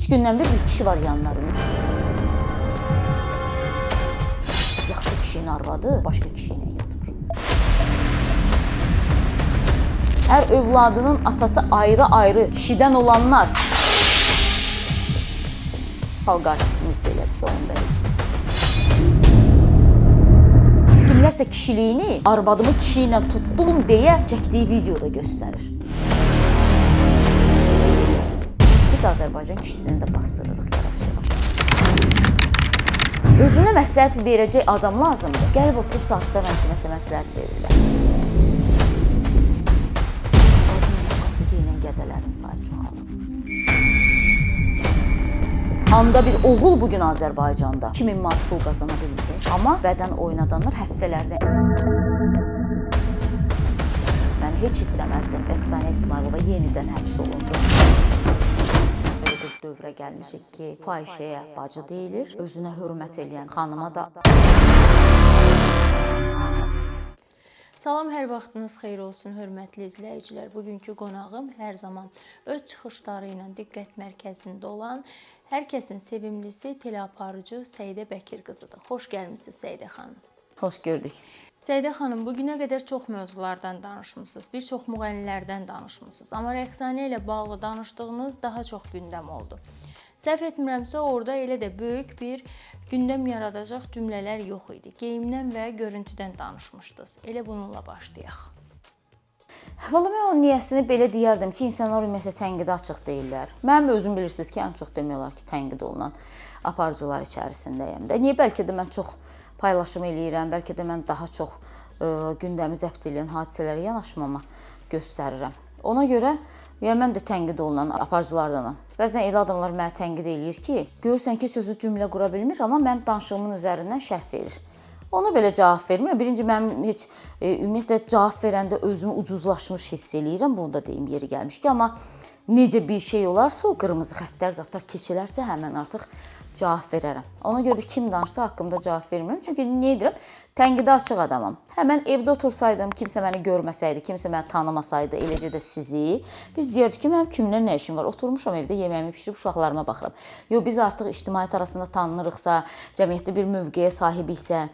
3 gündən bir kişi var yanlarında. Yaxşı kişinin arvadı başqa kişi ilə yatmır. Hər övladının atası ayrı-ayrı kişidən olanlar. Xalq artistimiz belədirsə, onda heç. Kimlərsə kişiliyini arvadımı kişi ilə tutdum deyə çəkdiyi videoda göstərir. Biz Azərbaycan kişisini də bastırırıq yavaş-yavaş. Özünə məsləhət verəcək adam lazımdır. Gəlib oturub saatlarla kiməsə məsləhət verirlər. Qadın yufkası geyinən gədələrin sayı çoxalıb. Anda bir oğul bugün Azərbaycanda 2000 manat pul qazana bilmir. Amma bədən oynadanlar həftələrdə. Mən heç istəməzdim Rəqsanə İsmayılova yenidən həbs olunsun. Belə bir dövrə gəlmişik ki, fahişəyə bacı deyilir, özünə hörmət eləyən xanıma da. Salam, hər vaxtınız xeyir olsun, hörmətli izləyicilər. Bugünkü qonağım hər zaman öz çıxışları ilə diqqət mərkəzində olan, hər kəsin sevimlisi teleaparıcı Səidə Bəkir qızıdır. Xoş gəlmisiniz Səidə xanım. Xoş gördük. Səidə xanım, bu günə qədər çox mövzulardan danışmısınız, bir çox müğənnilərdən danışmısınız. Amma Rəqsanə ilə bağlı danışdığınız daha çox gündəm oldu. Səhv etmirəmsə, orada elə də böyük bir gündəm yaradacaq cümlələr yox idi. Geyimdən və görüntüdən danışmışdınız. Elə bununla başlayaq. Vallahi mən onun niyəsini belə deyərdim ki, insanlar ümumiyyətlə tənqidə açıq deyillər. Mənim özüm bilirsiniz ki, ən çox demək olar ki, tənqid olunan aparıcılar içərisindəyəm də. Niyə? Bəlkə də mən çox paylaşım eləyirəm, bəlkə də mən daha çox gündəmi zəbt edən hadisələrə yanaşmama göstərirəm. Ona görə yəni mən də tənqid olunan aparıcılardanam. Bəzən elə adamlar mənə tənqid eləyir ki, görürsən ki, heç özü cümlə qura bilmir, amma mənim danışığımın üzərindən şərh verir. Ona belə cavab vermirəm. Birinci, mənim heç ümumiyyətlə cavab verəndə özümü ucuzlaşmış hiss eləyirəm. Bunu da deyim yeri gəlmiş ki, amma necə bir şey olarsa, o qırmızı xəttlər zətlər keçilərsə həmən artıq cavab verərəm. Ona görə də kim danışsa haqqımda cavab vermirəm. Çünki niyə edirəm? Tənqidə açıq adamam. Həmən evdə otursaydım, kimsə məni görməsəydi, kimsə məni tanımasaydı, eləcə də sizi, biz deyərdik ki, mənim kimlə nə işim var? Oturmuşam evdə, yeməyimi bişirib uşaqlarıma baxıram. Yox, biz artıq ictimaiyyət arasında tanınırıqsa, cəmiyyətdə bir mövqeyə sahibiksə,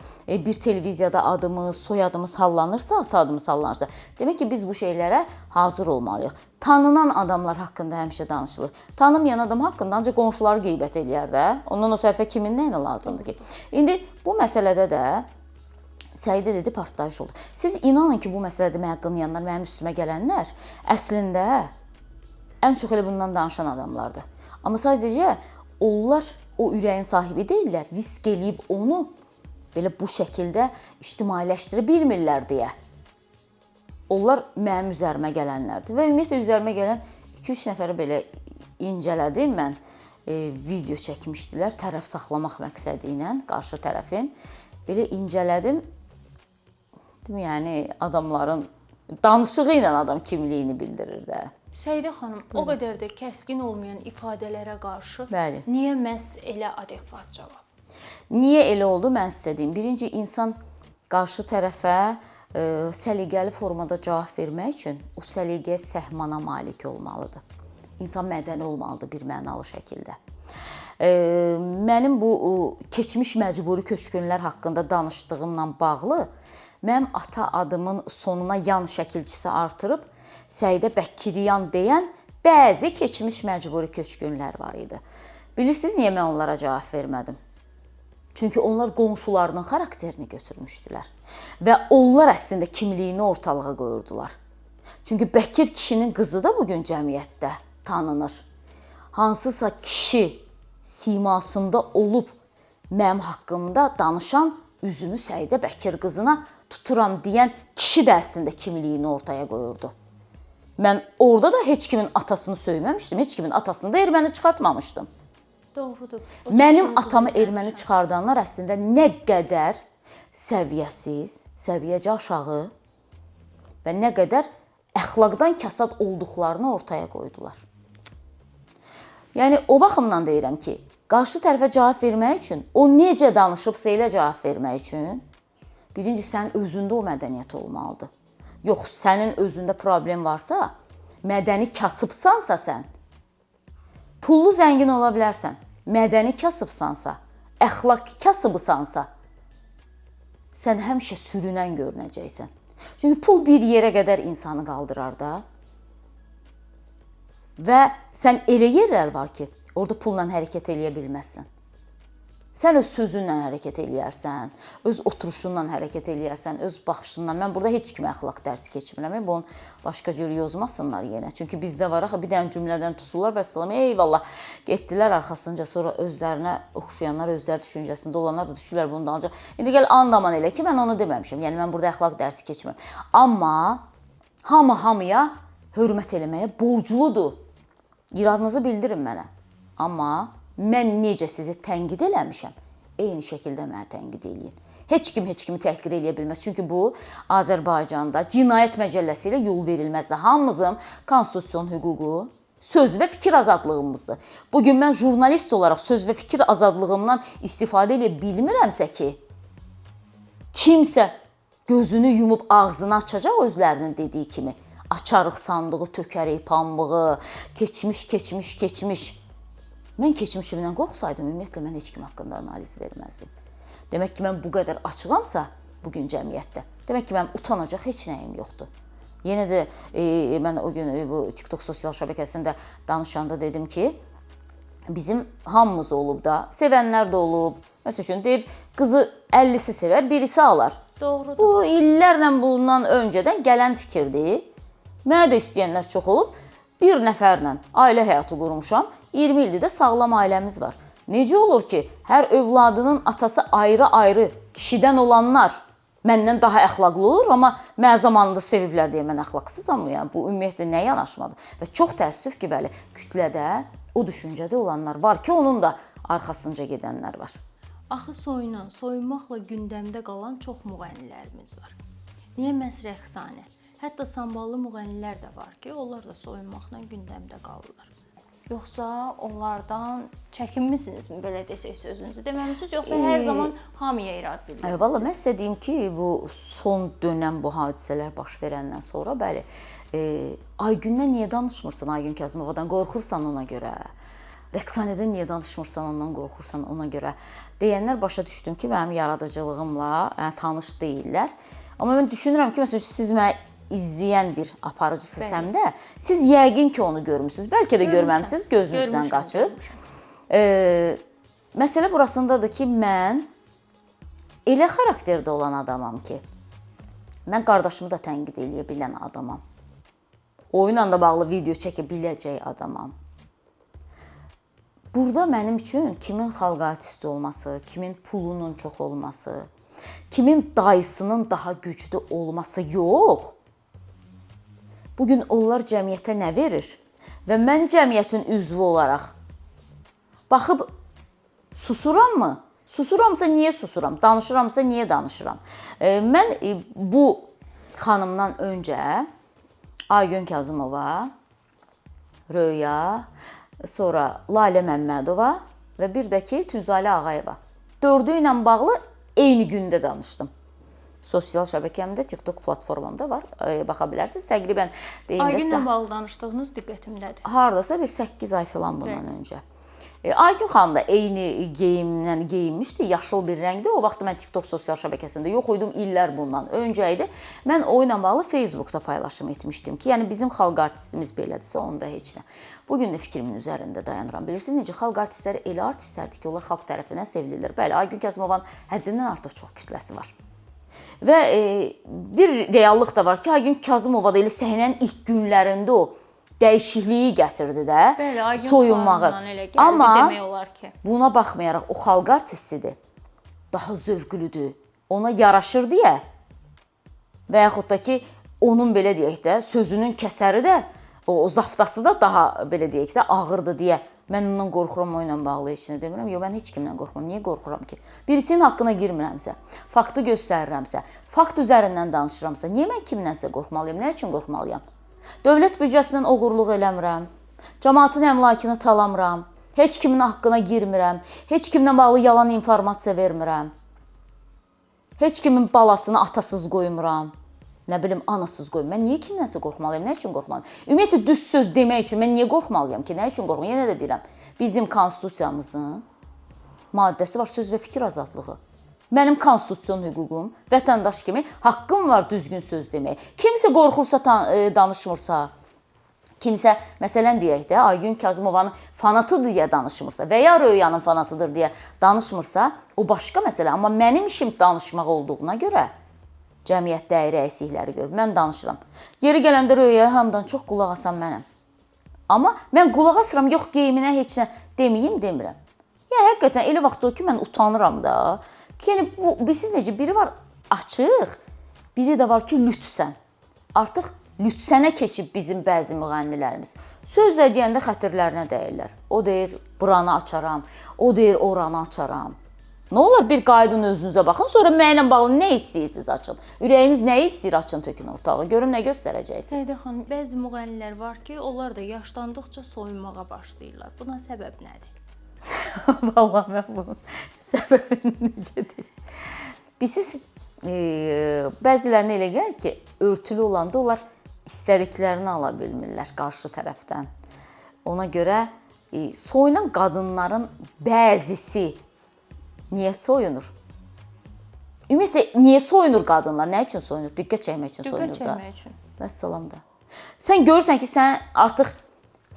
bir televiziyada adımız, soyadımız hallanırsa, ata adımız hallanırsa, demək ki, biz bu şeylərə hazır olmalıyıq. Tanınan adamlar haqqında həmişə danışılır. Tanımayan adam haqqında ancaq qonşuları qeybət eləyər də. Ondan o tərəfə kimin nəyinə lazımdır ki? İndi bu məsələdə də Səidə dedi, partlayış oldu. Siz inanın ki, bu məsələdə məni qınayanlar, mənim üstümə gələnlər əslində ən çox elə bundan danışan adamlardır. Amma sadəcə onlar o ürəyin sahibi deyillər, risk eləyib onu belə bu şəkildə ictimailəşdirə bilmirlər deyə. Onlar mənim üzərimə gələnlərdir və ümumiyyətlə üzərimə gələn 2-3 nəfəri belə incələdim mən. Video çəkmişdilər tərəf saxlamaq məqsədi ilə qarşı tərəfin. Belə incələdim. Yəni adamların danışığı ilə adam kimliyini bildirir də. Səidə xanım, o qədər də kəskin olmayan ifadələrə qarşı Bəli. Niyə məhz elə adekvat cavab? Niyə elə oldu mən sizə deyim. Birinci, insan qarşı tərəfə səliqəli formada cavab vermək üçün o səliqəyə səhmana malik olmalıdır. İnsan mədəni olmalıdır bir mənalı şəkildə. Mənim bu keçmiş məcburi köçkünlər haqqında danışdığımla bağlı mənim ata adımın sonuna yan şəkilçisi artırıb Səidə Bəkiryan deyən bəzi keçmiş məcburi köçkünlər var idi. Bilirsiniz niyə mən onlara cavab vermədim? Çünki onlar qonşularının xarakterini götürmüşdülər və onlar əslində kimliyini ortalığa qoyurdular. Çünki Bəkir kişinin qızı da bugün cəmiyyətdə tanınır. Hansısa kişi simasında olub mənim haqqımda danışan üzümü Səidə Bəkir qızına tuturam deyən kişi də əslində kimliyini ortaya qoyurdu. Mən orada da heç kimin atasını söyməmişdim, heç kimin atasını da erməni çıxartmamışdım. Doğrudur. O Mənim atamı erməni çıxardanlar əslində nə qədər səviyyəsiz, səviyyəcə aşağı və nə qədər əxlaqdan kasad olduqlarını ortaya qoydular. Yəni o baxımdan deyirəm ki, qarşı tərəfə cavab vermək üçün, o necə danışıbsa elə cavab vermək üçün, birinci sənin özündə o mədəniyyət olmalıdır. Yox, sənin özündə problem varsa, mədəni kasıbsansa sən, Pullu zəngin ola bilərsən. Mədəni kasıbsansa, əxlaq kasıbısansa, sən həmişə sürünən görünəcəksən. Çünki pul bir yerə qədər insanı qaldırar da. Və sən elə yerlər var ki, orada pulla hərəkət eləyə bilməzsən. Sən öz sözünlə hərəkət eləyərsən, öz oturuşunla hərəkət eləyərsən, öz baxışınla. Mən burada heç kimə əxlaq dərsi keçmirəm. Bunu başqa cür yozmasınlar yenə. Çünki bizdə var axı bir dənə cümlədən tuturlar və salam, eyvallah. Getdilər arxasınca, sonra özlərinə oxşayanlar, özləri düşüncəsində olanlar da düşürlər bunun dalınca. İndi gəl andaman elə ki, mən onu deməmişəm. Yəni mən burada əxlaq dərsi keçmirəm. Amma hamı hamıya hörmət eləməyə borcludur. İradınızı bildirin mənə. Amma mən necə sizi tənqid eləmişəm, eyni şəkildə mənə tənqid eləyin. Heç kim heç kimi təhqir eləyə bilməz. Çünki bu Azərbaycanda Cinayət Məcəlləsi ilə yol verilməzdir. Hamımızın konstitusion hüququ, söz və fikir azadlığımızdır. Bu gün mən jurnalist olaraq söz və fikir azadlığımdan istifadə eləyə bilmirəmsə ki, kimsə gözünü yumub ağzını açacaq özlərinin dediyi kimi. Açarıq sandığı, tökərik pambığı, keçmiş, keçmiş, keçmiş. Mən keçmişimdən qorxsaydım, ümumiyyətlə mən heç kim haqqında analiz verməzdim. Demək ki, mən bu qədər açığamsa bu gün cəmiyyətdə, demək ki, mənim utanacaq heç nəyim yoxdur. Yenə də mən o gün bu TikTok sosial şəbəkəsində danışanda dedim ki, bizim hamımız olub da, sevənlər də olub. Məsəl üçün deyir, qızı 50-si sevər, birisi alar. Doğrudur. Bu illərlə bundan öncədən gələn fikirdir. Mənə də istəyənlər çox olub. Bir nəfərlə ailə həyatı qurmuşam. 20 ildir də sağlam ailəmiz var. Necə olur ki, hər övladının atası ayrı-ayrı kişidən olanlar məndən daha əxlaqlı olur, amma mənə zamanında seviblər deyə mən əxlaqsızam mı? Yəni bu ümumiyyətlə nə yanaşmadır? Və çox təəssüf ki, bəli, kütlədə o düşüncədə olanlar var ki, onun da arxasınca gedənlər var. Axı soyunan, soyunmaqla gündəmdə qalan çox müğənnilərimiz var. Niyə məhz Rəqsanə? Hətta samballı müğənnilər də var ki, onlar da soyunmaqla gündəmdə qalırlar. Yoxsa onlardan çəkinmisinizmi, belə desək sözünüzü deməmisiniz, yoxsa hər zaman hamıya irad bildirirsiniz? Valla mən sizə deyim ki, bu son dönəm bu hadisələr baş verəndən sonra, bəli, Aygündən niyə danışmırsan, Aygün Kazımovadan qorxursan ona görə. Rəqsanədən niyə danışmırsan, ondan qorxursan ona görə. Deyənlər başa düşdüm ki, mənim yaradıcılığımla tanış deyillər. Amma mən düşünürəm ki, məsələn, siz mənə izləyən bir aparıcısınız həm də, siz yəqin ki, onu görmüsünüz. Bəlkə də görməmisiniz, gözünüzdən qaçıb. Məsələ burasındadır ki, mən elə xarakterdə olan adamam ki, mən qardaşımı da tənqid eləyə bilən adamam. Oyunla da bağlı video çəkə biləcək adamam. Burada mənim üçün kimin xalq artisti olması, kimin pulunun çox olması, kimin dayısının daha güclü olması yox. Bugün onlar cəmiyyətə nə verir? Və mən cəmiyyətin üzvü olaraq baxıb susuram mı? Susuramsa niyə susuram? Danışıramsa niyə danışıram? Mən bu xanımdan öncə Aygün Kazımova, Röya, sonra Lalə Məmmədova və bir də ki Tüzalə Ağayeva. Dördü ilə bağlı eyni gündə danışdım. Sosial şəbəkəmdə, TikTok platformamda var. Baxa bilərsiniz. Təqribən deyim də Aygünlə bağlı danışdığınız diqqətimdədir. Hardasa bir 8 ay filan bundan öncə. Aygün xanım da eyni geyimlə geyinmişdi, yaşıl bir rəngdə. O vaxt mən TikTok sosial şəbəkəsində yox idim, illər bundan öncə idi. Mən o ilə bağlı Facebookda paylaşım etmişdim ki, yəni bizim xalq artistimiz belədirsə, onda heç nə. Bu gün də fikrimin üzərində dayanıram. Bilirsiniz necə, xalq artistləri elə artistlərdir ki, onlar xalq tərəfindən sevilirlər. Bəli, Aygün Kazımovanın həddindən artıq çox kütləsi var. Və bir reallıq da var ki, Aygün Kazımova da elə səhnənin ilk günlərində o dəyişikliyi gətirdi də. Bəli, Aygün soyunmağı. Elə gəldi, amma demək olar ki, buna baxmayaraq o xalq artistidir. Daha zövqlüdür. Ona yaraşır deyə və yaxud da ki, onun belə deyək də, sözünün kəsəri də, o zaftası da daha belə deyək də ağırdır deyə mən ondan qorxuram, o ilə bağlı heç nə demirəm. Yox, mən heç kimdən qorxmuram. Niyə qorxuram ki? Birisinin haqqına girmirəmsə, faktı göstərirəmsə, fakt üzərindən danışıramsa, niyə mən kimdənsə qorxmalıyam? Nə üçün qorxmalıyam? Dövlət büdcəsindən oğurluq eləmirəm. Cəmaatın əmlakını talamıram. Heç kimin haqqına girmirəm. Heç kimlə bağlı yalan informasiya vermirəm. Heç kimin balasını atasız qoymuram. Nə bilim, anasız qoymuram. Mən niyə kimdənsə qorxmalıyam? Nə üçün qorxmalıyam? Ümumiyyətlə düz söz demək üçün mən niyə qorxmalıyam ki? Nə üçün qorxmalıyam? Yenə də deyirəm. Bizim konstitusiyamızın maddəsi var, söz və fikir azadlığı. Mənim konstitusion hüququm, vətəndaş kimi haqqım var düzgün söz deməyə. Kimsə qorxursa, danışmırsa, kimsə, məsələn deyək də, Aygün Kazımovanın fanatıdır deyə danışmırsa və ya Röyanın fanatıdır deyə danışmırsa, o başqa məsələ. Amma mənim işim danışmaq olduğuna görə cəmiyyətdə əyri əysikləri görüb mən danışıram. Yeri gələndə Röyaya hamıdan çox qulaq asan mənəm. Amma mən qulaq asıram, yox geyiminə heç nə deməyim, demirəm. Yəni həqiqətən elə vaxt olur ki, mən utanıram da. Ki, yəni bu bilirsiniz necə, biri var açıq, biri də var ki, lütsən. Artıq lütsənə keçib bizim bəzi müğənnilərimiz. Sözlə deyəndə xətirlərinə dəyirlər. O deyir, buranı açaram, o deyir, oranı açaram. Nə olar bir qayıdın özünüzə baxın, sonra mənlə bağlı nə istəyirsiniz açın. Ürəyiniz nə istəyir açın, tökün ortalığa. Görüm nə göstərəcəksiniz. Səidə xanım, bəzi müğənnilər var ki, onlar da yaşlandıqca soyunmağa başlayırlar. Buna səbəb nədir? Vallahi mən bunun səbəbini necə deyim. Bilirsiniz, bəzilərinə elə gəlir ki, örtülü olanda onlar istədiklərini ala bilmirlər qarşı tərəfdən. Ona görə soyunan qadınların bəzisi niyə soyunur? Ümumiyyətlə niyə soyunur qadınlar? Nə üçün soyunur? Diqqət çəkmək üçün soyunur da. Diqqət çəkmək üçün. Vəssalam da. Sən görürsən ki, sən artıq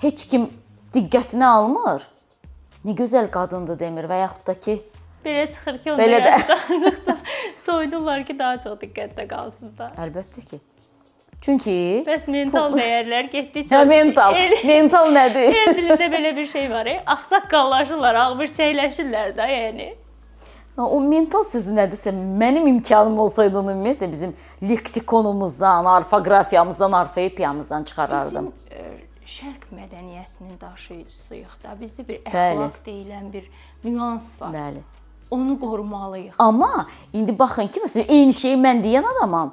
heç kim diqqətini almır. Nə gözəl qadındır demir və yaxud da ki belə çıxır ki, onda yaşlandıqca soyunurlar ki, daha çox diqqətdə qalsın da. Əlbəttə ki. Çünki bəs mental dəyərlər getdikcə mental, mental nədir? El dilində belə bir şey var, ağsaqqallaşırlar, ağbirçəkləşirlər də, yəni. O mental sözü nədirsə, mənim imkanım olsaydı onu ümumiyyətlə bizim leksikonumuzdan, orfoqrafiyamızdan, orfoepiyamızdan çıxarardım. Bizim şərq mədəniyyətinin daşıyıcısıyıq da. Bizdə bir əxlaq deyilən bir nüans var. Bəli. Onu qorumalıyıq. Amma indi baxın ki, məsələn, eyni şeyi mən deyən adamam.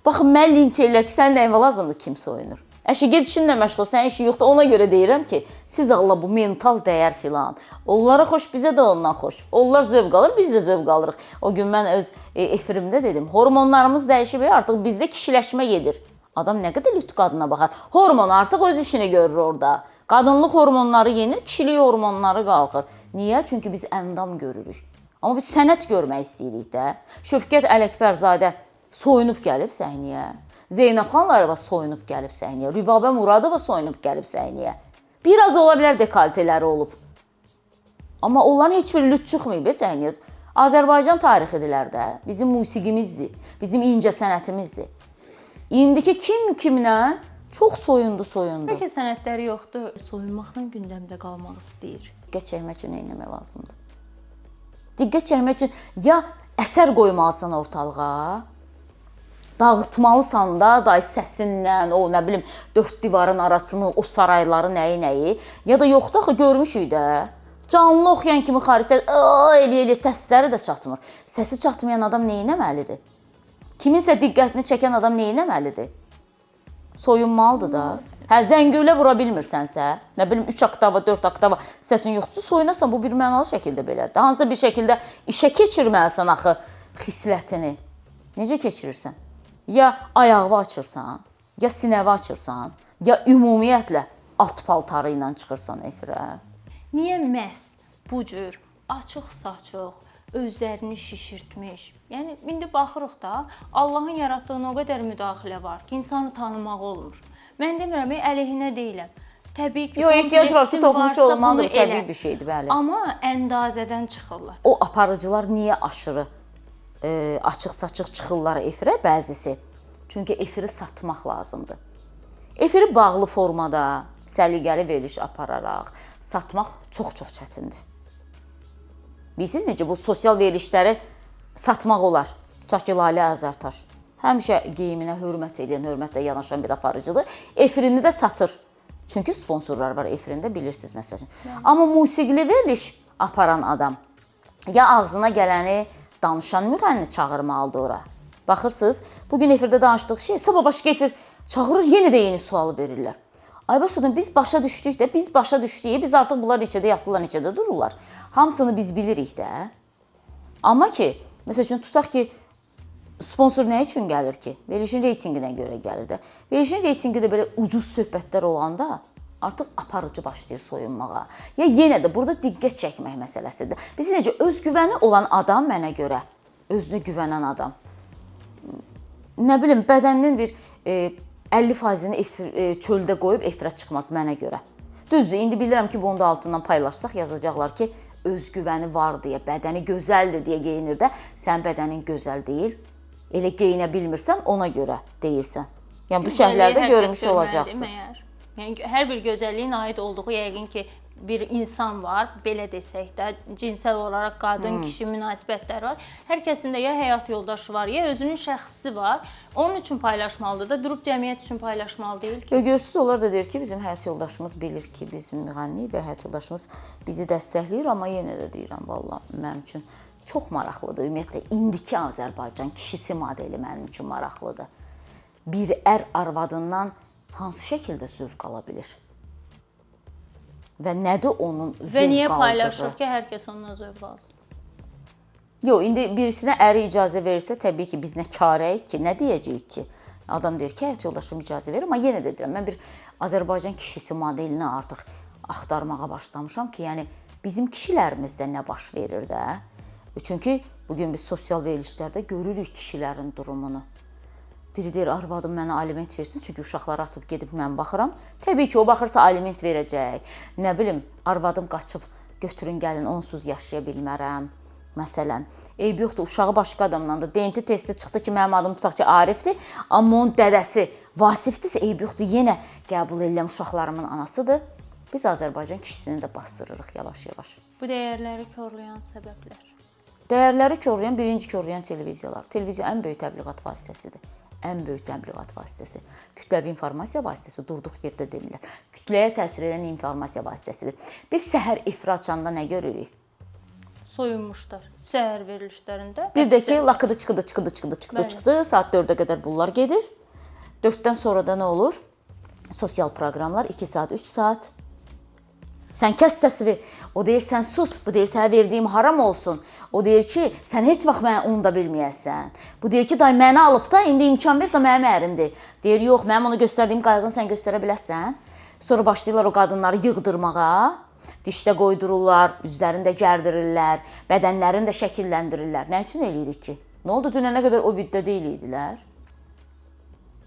Baxın, mən linç eləyir ki, sənin nəyinə lazımdır kim soyunur? Əşi, get işinlə məşğul ol, sənin işin yoxdur. Ona görə deyirəm ki, siz Allah bu mental dəyər filan. Onlara xoş, bizə də ondan xoş. Onlar zövq alır, biz də zövq alırıq. O gün mən öz efirimdə dedim, hormonlarımız dəyişib, artıq bizdə kişiləşmə gedir. Adam nə qədər lüt qadına baxar. Hormon artıq öz işini görür orada. Qadınlıq hormonları yenir, kişilik hormonları qalxır. Niyə? Çünki biz əndam görürük. Amma biz sənət görmək istəyirik də. Şövkət Ələkbərzadə soyunub gəlib səhnəyə. Zeynəb Xanlarova soyunub gəlib səhnəyə. Rübabə Muradova soyunub gəlib səhnəyə. Biraz ola bilər dekalteləri olub. Amma onların heç bir lüt çıxmayıb səhnəyə. Azərbaycan tarixidirlər də. Bizim musiqimizdir. Bizim incə sənətimizdir. İndiki kim kimlə çox soyundu. Bəlkə sənətləri yoxdur, soyunmaqla gündəmdə qalmaq istəyir. Diqqət çəkmək üçün nə etmək lazımdır? Diqqət çəkmək üçün ya əsər qoymalısan ortalığa, dağıtmalısan da, day səsinlə, o nə bilim, dörd divarın arasını, o sarayları nəyi, ya da yoxdur axı görmüşük də. Canlı oxuyan kimi xarisə elə səsləri də çatmır. Səsi çatmayan adam nə etməlidir? Kiminsə diqqətini çəkən adam nə etməlidir? Soyunmalıdır da. Hə, zəngülə vura bilmirsənsə, nə bilim 3 oktava, 4 oktava səsin yoxdursa, soyunasan, bu bir mənalı şəkildə belədir. Hansısa bir şəkildə işə keçirməlisən axı xislətini. Necə keçirirsən? Ya ayağı açırsan, ya sinəvi açırsan, ya ümumiyyətlə alt paltarı ilə çıxırsan efirə. Niyə məhz bu cür açıq-saçıq, özlərini şişirtmiş? Yəni indi baxırıq da, Allahın yaratdığına o qədər müdaxilə var ki, insanı tanımaq olmur. Mən demirəm, əleyhinə deyiləm. Təbii ki, yox, ehtiyac varsa toxunuş olmalıdır, təbii bir şeydir, bəli. Amma əndazədən çıxırlar. O aparıcılar niyə aşırı açıq-saçıq çıxırlar efirə bəzisi? Çünki efiri satmaq lazımdır. Efiri bağlı formada, səliqəli veriliş apararaq satmaq çox-çox çətindir. Bilirsiniz necə bu sosial verilişləri satmaq olar. Tutaq ki, Lalə Azərtaş həmişə geyiminə hörmət edən, hörmətlə yanaşan bir aparıcıdır. Efirini də satır. Çünki sponsorlar var efirində, bilirsiniz məsələn. Amma musiqili veriliş aparan adam ya ağzına gələni danışan müğənni çağırmalıdır ora. Baxırsınız, bugün efirdə danışdıq şey, sabah başqa efir çağırır, yenə də eyni sualı verirlər. Ay başladım, biz başa düşdük də, biz başa düşdük, biz artıq bunlar neçədə yatdılar, neçədə dururlar. Hamısını biz bilirik də. Amma ki, məsəl üçün tutaq ki, sponsor nə üçün gəlir ki? Verilişin reytinqinə görə gəlir də. Verilişin reytinqi də belə ucuz söhbətlər olanda Artıq aparıcı başlayır soyunmağa. Ya yenə də burada diqqət çəkmək məsələsidir. Biz necə özgüvəni olan adam mənə görə, özünə güvənən adam. Nə bilim, bədəninin bir 50%-ni çöldə qoyub efirə çıxmaz mənə görə. Düzdür, indi bilirəm ki, bunu da altından paylaşsaq yazacaqlar ki, özgüvəni var deyə, bədəni gözəldir deyə geyinir də, sənin bədənin gözəl deyil. Elə geyinə bilmirsən, ona görə deyirsən. Yəni bu şərhlərdə görmüş olacaqsınız. Yəni hər bir gözəlliyin aid olduğu yəqin ki, bir insan var, belə desək də, cinsel olaraq qadın, kişi münasibətləri var. Hər kəsin də ya həyat yoldaşı var, ya özünün şəxsi var. Onun üçün paylaşmalıdır da, durub cəmiyyət üçün paylaşmalı deyil ki. Görürsüz, onlar da deyir ki, bizim həyat yoldaşımız bilir ki, biz müğənniyik və həyat yoldaşımız bizi dəstəkləyir, amma yenə də deyirəm, vallah mənim üçün çox maraqlıdır. Ümumiyyətlə indiki Azərbaycan kişisi modeli mənim üçün maraqlıdır. Bir ər arvadından hansı şəkildə zövq ala bilir? Və nədir onun zövq Və niyə paylaşır ki, hər kəs ondan zövq alsın? Yox, indi birisinə əri icazə verirsə, təbii ki, biz nə karəyik ki, nə deyəcəyik ki? Adam deyir ki, həyat yoldaşım icazə verir, amma yenə də deyirəm, mən bir Azərbaycan kişisi modelini artıq axtarmağa başlamışam ki, yəni bizim kişilərimizdə nə baş verir də? Çünki bugün biz sosial verilişlərdə görürük kişilərin durumunu. Biri deyir, arvadım mənə aliment versin, çünki uşaqları atıb gedib mən baxıram. Təbii ki, o baxırsa aliment verəcək. Nə bilim, arvadım qaçıb, götürün gəlin, onsuz yaşaya bilmərəm. Məsələn, eybi yoxdur, uşağı başqa adamdan da. DNT testi çıxdı ki, mənim adım tutaq ki, Arifdir, amma onun dədəsi Vasifdirsə, eybi yoxdur, yenə qəbul edirəm, uşaqlarımın anasıdır. Biz Azərbaycan kişisini də bastırırıq yavaş-yavaş. Bu dəyərləri korlayan səbəblər. Dəyərləri korlayan, birinci korlayan televiziyalar. Televiziya ən böyük təbliğat vasitəsidir. Ən böyük təbliğat vasitəsi. Kütləvi informasiya vasitəsi durduq yerdə demirlər. Kütləyə təsir edən informasiya vasitəsidir. Biz səhər efir açanda nə görürük? Soyunmuşlar. Səhər verilişlərində. Bir də ki, lakıdı çıxıdı, çıxıdı, çıxıdı, çıxdı, çıxdı. Saat 4-ə qədər bunlar gedir. 4-dən sonra da nə olur? Sosial proqramlar 2 saat, 3 saat. Sən kəs səsini. O deyir, sən sus. Bu deyir, sənə verdiyim haram olsun. O deyir ki, sən heç vaxt məni unuda bilməyəsən. Bu deyir ki, day məni alıb da, indi imkan ver də mənim ərimdir. Deyir, yox, mənim ona göstərdiyim qayğını sən göstərə biləsən. Sonra başlayırlar o qadınları yığdırmağa. Dişdə qoydururlar, üzlərini də gərdirirlər, bədənlərini də şəkilləndirirlər. Nə üçün eləyirik ki? Nə oldu? Dünənə qədər o viddə deyil idilər.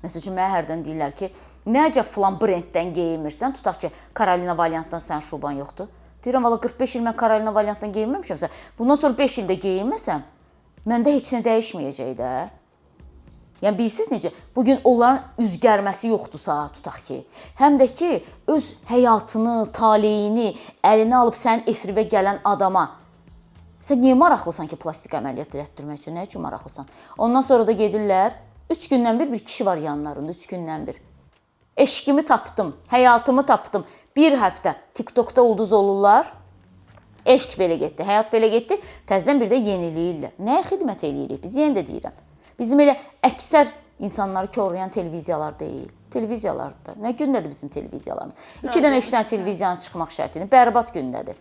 Məsəl üçün, mənə hərdən deyirlər ki, nəcə filan brenddən geyinmirsən, tutaq ki, Carolina Valiantdan sənin şuban yoxdur. Deyirəm, valla 45 il mən Carolina Valiantdan geyinməmişəmsə, bundan sonra 5 ildə geyinməsəm, məndə heç nə dəyişməyəcək də. Yəni, bilirsiniz necə? Bugün onların üzgərməsi yoxdursa, tutaq ki, həm də ki, öz həyatını, taleyini əlinə alıb sənin efirvə gələn adama, sən niyə maraqlısan ki, plastik əməliyyat elətdirmək üçün? Nə üçün maraqlısan? Ondan sonra da gedirlər, 3 gündən bir kişi var yanlarında, 3 gündən bir. Eşqimi tapdım, həyatımı tapdım. Bir həftə TikTokda ulduz olurlar. Eşq belə getdi, həyat belə getdi. Təzədən bir də yeniləyirlər. Nəyə xidmət eləyirik biz? Yenə də deyirəm. Bizim elə əksər insanları korlayan televiziyalar deyil. Televiziyalardır. Nə gündədir bizim televiziyalarımız? 2 dənə, 3 dənə televiziyanın çıxmaq şərti ilə bərbad gündədir.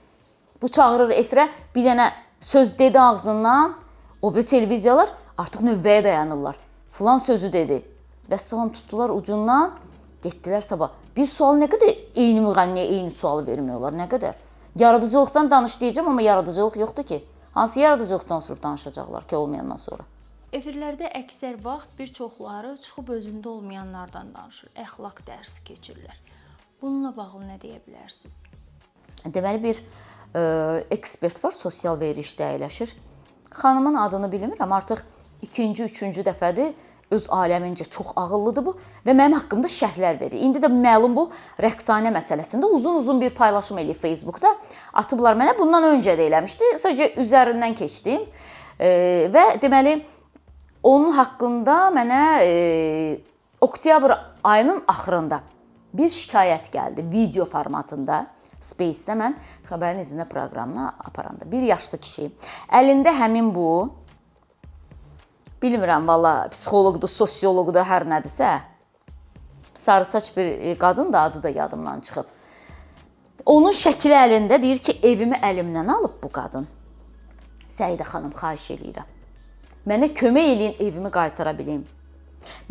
Bu çağırır efirə, bir dənə söz dedi ağzından, o bir televiziyalar artıq növbəyə dayanırlar. Filan sözü dedi. Vəssalam tutdular ucundan, getdilər sabah. Bir sual nə qədər eyni müğənniyə eyni sualı vermək olar, nə qədər? Yaradıcılıqdan danış deyəcəm, amma yaradıcılıq yoxdur ki. Hansı yaradıcılıqdan oturub danışacaqlar ki, olmayandan sonra? Efirlərdə əksər vaxt bir çoxları çıxıb özündə olmayanlardan danışır, əxlaq dərsi keçirlər. Bununla bağlı nə deyə bilərsiniz? Deməli, bir ekspert var, sosial verilişdə əyləşir. Xanımın adını bilmirəm, artıq ikinci, üçüncü dəfədir. Öz aləmincə çox ağıllıdır bu və mənim haqqımda şərhlər verir. İndi də məlum bu rəqsanə məsələsində uzun-uzun bir paylaşım eləyib Facebookda. Atıblar mənə, bundan öncə də eləmişdi. Sadəcə üzərindən keçdim. Və deməli, onun haqqında mənə oktyabr ayının axırında bir şikayət gəldi video formatında. Space-də mən xəbərin izində proqramını aparanda bir yaşlı kişi əlində həmin bu, bilmirəm valla psixoloqdur, sosioloqdur, hər nədirsə, sarısaç bir qadın da, adı da yadımdan çıxıb. Onun şəkli əlində, deyir ki, evimi əlimdən alıb bu qadın. Səidə xanım, xahiş eləyirəm. Mənə kömək eləyin, evimi qaytara bilim.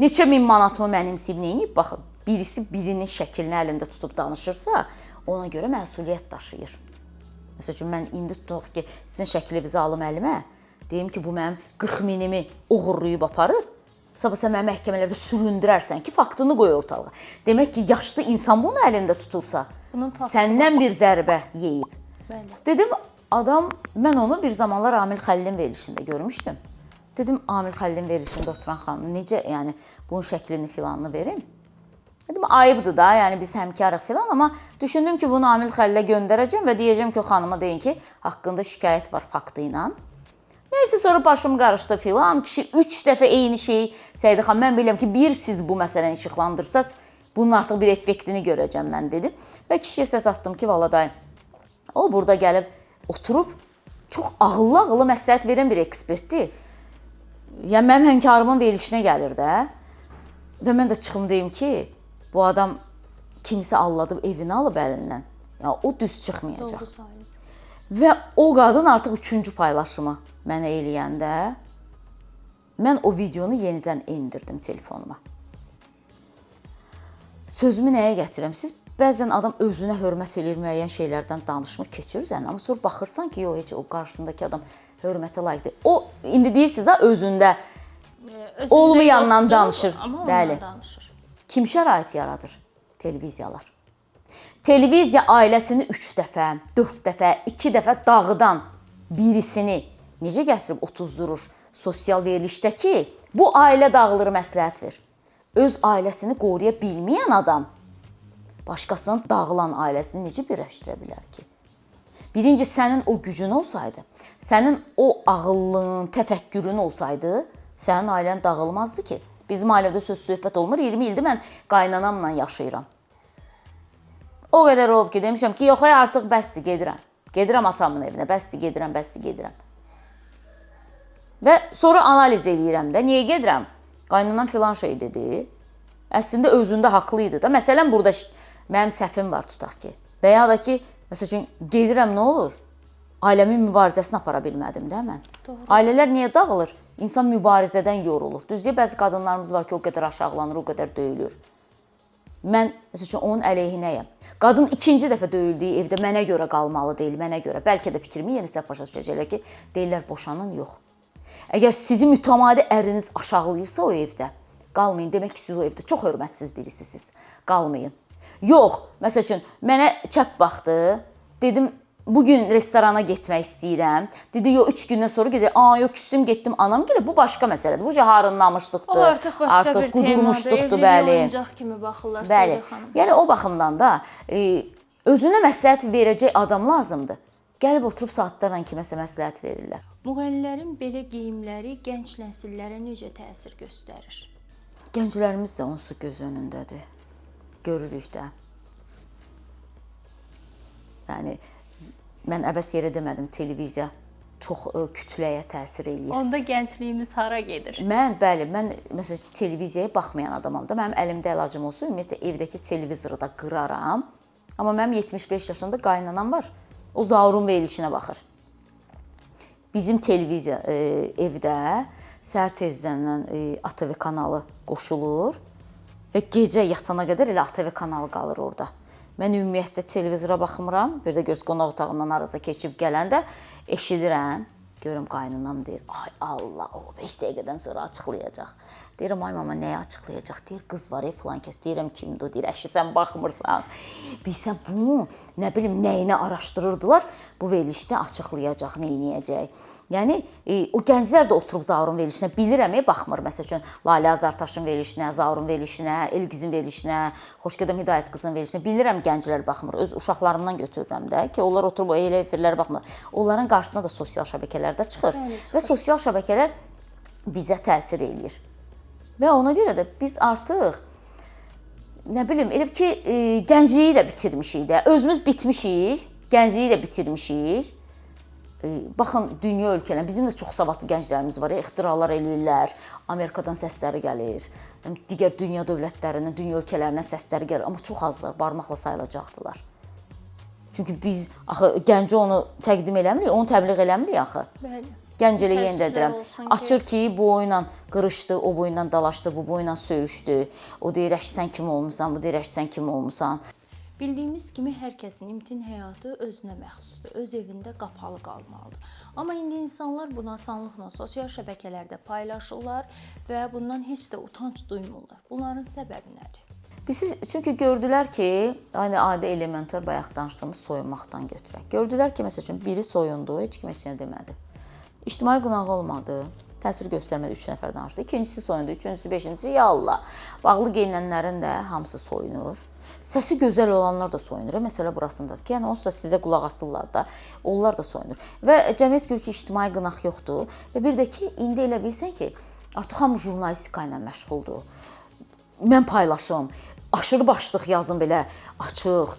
Neçə min manatımı mənimsəyib, neyniyib, baxın. Birisi birinin şəklini əlində tutub danışırsa, ona görə məsuliyyət daşıyır. Məsəl üçün mən indi tutaq ki, sizin şəklinizi alım əlimə, deyim ki, bu mənim 40 minimi oğurlayıb aparıb, sabah sən məni məhkəmələrdə süründürərsən ki, faktını qoy ortalığa. Demək ki, yaşlı insan bunu əlində tutursa, Bunun faktı səndən bir zərbə yeyib. Bəli. Dedim, adam, mən onu bir zamanlar Amil Xəlilin verilişində görmüşdüm. Dedim, Amil Xəlilin verilişində oturan xanım necə, yəni bunun şəklini filanını verim? Dedim, ayıbdır da, yəni biz həmkarıq filan, amma düşündüm ki, bunu Amil Xəlilə göndərəcəm və deyəcəm ki, o xanıma deyin ki, haqqında şikayət var faktı ilə. Neysə sonra başım qarışdı filan. Kişi 3 dəfə eyni şeyi Səidə xanım, mən bilirəm ki, bir siz bu məsələni işıqlandırsaz, bunun artıq bir effektini görəcəm mən dedim. Və kişiyə səs atdım ki, valla dayı, o burada gəlib oturub çox ağıllı-ağıllı məsləhət verən bir ekspertdir. Yəni mənim həmkarımın verilişinə gəlir də. Və mən də çıxım deyim ki, bu adam kimsə alladıb evini alıb əlindən. Yəni o düz çıxmayacaq. Doğru sayılır. Və o qadın artıq üçüncü paylaşımı mənə eləyəndə mən o videonu yenidən endirdim telefonuma. Sözümü nəyə gətirirəm? Siz bəzən adam özünə hörmət eləyir, müəyyən şeylərdən danışmır, keçir üzərinə, amma sonra baxırsan ki, yox, heç o qarşısındakı adam hörmətə layiq deyil. O indi deyirsiniz ha özündə Özündə olmayandan yoxdur, danışır. Amma ondan Bəli. danışır. Kim şərait yaradır? Televiziyalar. Televiziya ailəsini 3 dəfə, 4 dəfə, 2 dəfə dağıdan birisini necə gətirib otuzdurur sosial verilişdə ki, bu ailə dağılır məsləhət ver. Öz ailəsini qoruya bilməyən adam başqasının dağılan ailəsini necə birləşdirə bilər ki? Birinci sənin o gücün olsaydı, sənin o ağıllın, təfəkkürün olsaydı, sənin ailən dağılmazdı ki. Bizim ailədə söz söhbət olmur. 20 ildir mən qaynanamla yaşayıram. O qədər olub ki, demişəm ki, yox, ay, artıq bəsdir, gedirəm. Gedirəm atamın evinə, bəsdir, gedirəm, bəsdir, gedirəm. Və sonra analiz eləyirəm də, niyə gedirəm? Qaynanam filan şey dedi. Əslində özündə haqlı idi da. Məsələn, burada mənim səhvim var tutaq ki. Və ya da ki, məsəl üçün gedirəm, nə olur? Ailəmin mübarizəsini apara bilmədim də mən. Doğru. Ailələr niyə dağılır? İnsan mübarizədən yorulur. Düzdür, bəzi qadınlarımız var ki, o qədər aşağılanır, o qədər döyülür. Mən məsəl üçün onun əleyhinəyəm. Qadın ikinci dəfə döyüldüyü evdə mənə görə qalmalı deyil, mənə görə. Bəlkə də fikrimi yeni səhv başa düşəcəklər ki, deyirlər boşanın, yox. Əgər sizi mütəmadi əriniz aşağılayırsa o evdə, qalmayın. Demək ki, siz o evdə çox hörmətsiz birisisiniz. Qalmayın. Yox, məsəl üçün mənə çəp baxdı. Dedim, bu gün restorana getmək istəyirəm. Dedi, yox, 3 gündən sonra gedir. Aa, yox, küstüm, getdim anam gələ. Bu başqa məsələdir. Bu harınlamışlıqdır. O artıq başqa artıq bir temadır. qudurmuşluqdur, Evliliyə bəli. oyuncaq kimi baxırlar Bəli. Səidə xanım. Yəni o baxımdan da özünə məsləhət verəcək adam lazımdır. Gəlib oturub saatlarla kiməsə məsləhət verirlər. Müğənnilərin belə geyimləri gənc nəsillərə necə təsir göstərir? Gənclərimiz də onsuz göz önündədir. Görürük də. Yəni mən əbəs yerə demədim, televiziya çox kütləyə təsir eləyir. Onda gəncliyimiz hara gedir? Mən bəli, mən məsələn televiziyaya baxmayan adamam da. Mənim əlimdə əlacım olsa, ümumiyyətlə evdəki televizoru da qıraram. Amma mənim 75 yaşında qaynanam var. O Zaurun verilişinə baxır. Bizim televiziya evdə səhər tezdən ATV kanalı qoşulur və gecə yatana qədər elə ATV kanalı qalır orada. Mən ümumiyyətlə televizora baxmıram. Bir də göz qonaq otağından harasa keçib gələndə eşidirəm. Görürəm qaynanam deyir: "Ay Allah, o 5 dəqiqədən sonra açıqlayacaq." Deyirəm: "Ay mama, nəyi açıqlayacaq?" Deyir: "Qız var, filan kəs." Deyirəm: "Kimdir o?" Deyir: "Əşi, sən baxmırsan." Bilsən bunu, nə bilim, nəyinə araşdırırdılar. Bu verilişdə açıqlayacaq, nə eləyəcək. Yəni o gənclər də oturub Zaurun verilişinə bilirəm, baxmır. Məsəl üçün Lalə Azartaşın verilişinə, Zaurun verilişinə, Elgizin verilişinə, Xoşqədəm Hidayət qızın verilişinə bilirəm gənclər baxmır. Öz uşaqlarımdan götürürəm də ki, onlar oturub o elə efirlərə baxmırlar. Onların qarşısına da sosial şəbəkələrdə çıxır. Bəli, çıxır. Və sosial şəbəkələr bizə təsir eləyir. Və ona görə də biz artıq nə bilim, elə ki, gəncliyi də bitirmişik də. Özümüz bitmişik, gəncliyi də bitirmişik. Baxın, dünya ölkələrində bizim də çox savadlı gənclərimiz var, ixtiralar eləyirlər, Amerikadan səsləri gəlir, digər dünya dövlətlərindən, dünya ölkələrindən səsləri gəlir, amma çox azlar, barmaqla sayılacaqdılar. Çünki biz axı gəncə onu təqdim eləmirik, onu təbliğ eləmirik axı. Bəli. Gənc elə yenə də Təəssüflər deyirəm. olsun ki- Açır ki, bu oyunla qırışdı, o boyunla dalaşdı, bu boyunla söyüşdü. O deyir, "Əş, sən kim olmusan?" Bu deyir, "Əş, sən kim olmusan?" Bildiyimiz kimi hər kəsin intim həyatı özünə məxsusdur. Öz evində qapalı qalmalıdır. Amma indi insanlar bunu asanlıqla sosial şəbəkələrdə paylaşırlar və bundan heç də utanc duymurlar. Bunların səbəbi nədir? Biz çünki gördülər ki, aynı adi elementar bayaq danışdığımız soyunmaqdan götürək. Gördülər ki, məsəl üçün biri soyundu, heç kim heç nə demədi. İctimai qınağı olmadı. Təsir göstərmədi, 3 nəfər danışdı. İkincisi soyundu, üçüncüsü, beşincisi, ya Allah. Bağlı geyinənlərin də hamısı soyunur. Səsi gözəl olanlar da soyunur. Məsələ burasındadır ki, yəni onsuz da sizə qulaq asırlar da, onlar da soyunur. Və cəmiyyət görür ki, ictimai qınaq yoxdur. Və bir də ki, indi elə bilsən ki, artıq hamı jurnalistika ilə məşğuldur. Mən paylaşım, aşırı başlıq yazım belə açıq.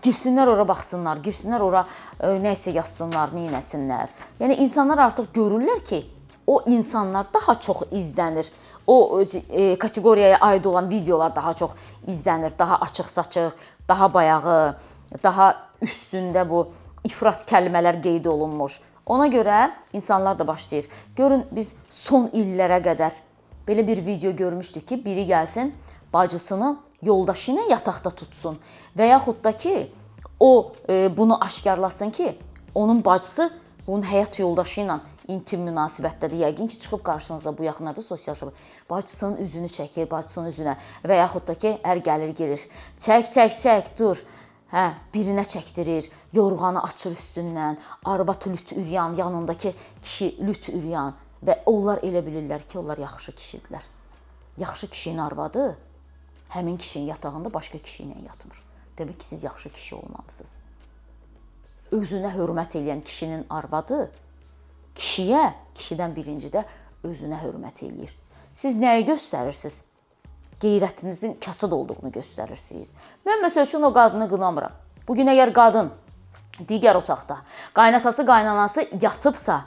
Girsinlər ora baxsınlar, girsinlər ora nə isə yazsınlar, neynəsinlər. Yəni insanlar artıq görürlər ki, o insanlar daha çox izlənir. O kateqoriyaya aid olan videolar daha çox izlənir, daha açıq-saçıq, daha bayağı, daha üstündə bu ifrat kəlmələr qeyd olunmuş. Ona görə insanlar da başlayır. Görün biz son illərə qədər belə bir video görmüşdük ki, biri gəlsin bacısını yoldaşı ilə yataqda tutsun və yaxud da ki, o bunu aşkarlasın ki, onun bacısı bunun həyat yoldaşı ilə intim münasibətdədir. Yəqin ki, çıxıb qarşınıza bu yaxınlarda sosial şəbəkə. Bacısının üzünü çəkir, bacısının üzünə və yaxud da ki, ər gəlir girir. Çək, çək, çək, dur. Hə, birinə çəkdirir, yorğanı açır üstündən, arvad lüt üryan, yanındakı kişi lüt üryan və onlar elə bilirlər ki, onlar yaxşı kişidirlər. Yaxşı kişinin arvadı həmin kişinin yatağında başqa kişi ilə yatmır. Demək ki, siz yaxşı kişi olmamısınız. Özünə hörmət eləyən kişinin arvadı kişiyə, kişidən birincidə özünə hörmət eləyir. Siz nəyi göstərirsiniz? Qeyrətinizin kasad olduğunu göstərirsiniz. Mən məsəl üçün o qadını qınamıram. Bu gün əgər qadın digər otaqda qaynatası, qaynanası yatıbsa,